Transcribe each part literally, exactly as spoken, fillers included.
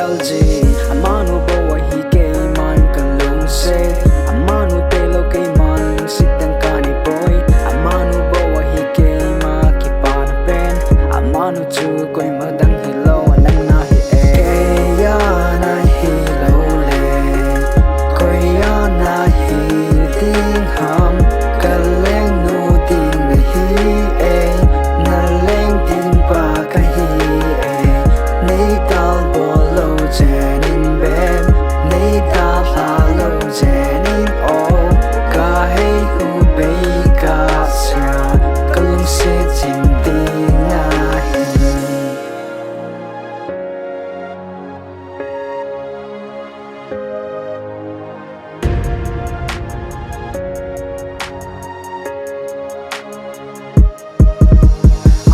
Ji, amanu bou ahi keiman kalungset. Amanu tailou keiman lungset dang kanei poi. Amanu bou ahi keima kipana pen. Amanu chu koima dang hilou, nang nahi e. Keiya nahi lou le, koiya nahi ding ham. Kalengnu ding nahi e, naleng ding pa kahi e. Nei dalbo lou chen in bem, nei dalha lou chen in o. Kahei u bei kasia, kalungset jing ding nahi.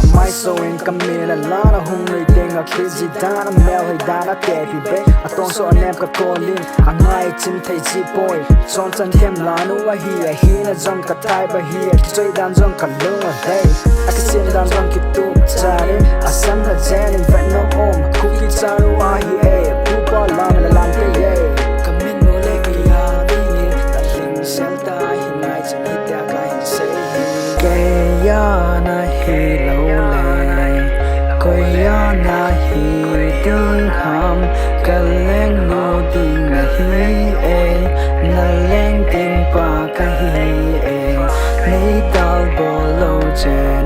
Amai so in kamil a lana hung lei ding a kiji dan a mel hei dan a kepi be. Atong so anem ka kolin, angai chim thei ji poi. Chon chan them lanu ahi, ahina jong katai ba hi, akichoi dan jong kalung a lei. Akisem dan jong kitup charin, asam na jen in vet no om. Kuki charu ahi e, pupa lam la lam te ye. Kamin nu le kiya dingin, taling sel ta hi nai chan hi tia kahin sei hi. Keiya nahi lou le, koiya nahi ding ham. Kalengnu ding nahi e, naleng ding pa kahi e. Nei dalbo lou chen